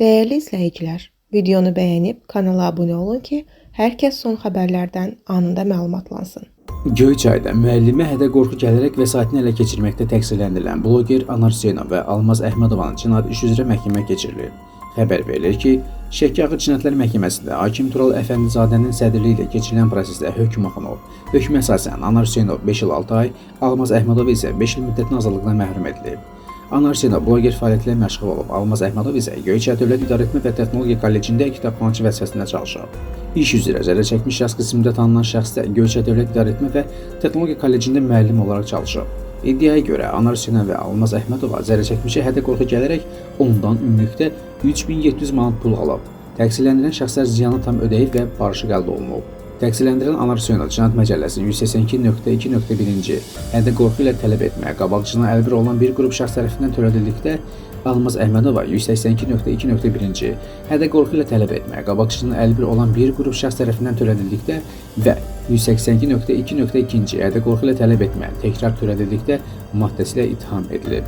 Dəyərli izləyicilər, videonu bəyənib kanala abunə olun ki, hər kəs son xəbərlərdən anında məlumatlansın. Göyçayda müəllimə hədə-qorxu gələrək vəsaitini ələ keçirməkdə təqsirləndirilən bloger Anar Hüseynov və Almaz Əhmədovanın cinayət işi üzrə məhkəmə keçirilib. Xəbər verilir ki, Şəki Ağır Cinayətlər Məhkəməsində hakim Tural Əfəndizadənin sədrliyi ilə keçirilən prosesdə hökm oxunub. Hökmə əsasən Anar Hüseynov 5 il 6 ay, Almaz Əhmədov isə 5 il müddətinə azadlıqdan məhrum edilib. Anar Hüseynov bloger fəaliyyəti ilə məşğul olub. Almaz Əhmədov isə Göyçay Dövlət İdarəetmə və Texnologiya Kollecində kitabxanaçı vəzifəsində çalışıb. İş üzrə zərər çəkmiş şəxs qismində tanınan şəxs də Göyçay Dövlət İdarəetmə və Texnologiya Kollecində müəllim olaraq çalışıb. İddiaya görə Anar Hüseynov və Almaz Əhmədova zərər çəkmişə hədə-qorxu gələrək ondan ümumilikdə 3700 manat pul alıb. Təqsirləndirilən şəxslər ziyanı tam ödəyib və barışıq əldə olunub. Təqsirləndirilən Anar Hüseynov Cinayət Məcəlləsinin 182.2.1-ci hədə-qorxu ilə tələb etmə, qabaqcılığına əlbir olan bir qrup şəxs tərəfindən törədildikdə Almaz Əhmədova 182.2.1-ci hədə-qorxu ilə tələb etmə, qabaqcılığına əlbir olan bir qrup şəxs tərəfindən törədildikdə və 182.2.2-ci hədə-qorxu ilə tələb etmə, təkrar törədildikdə maddəsi ilə ittiham edilib.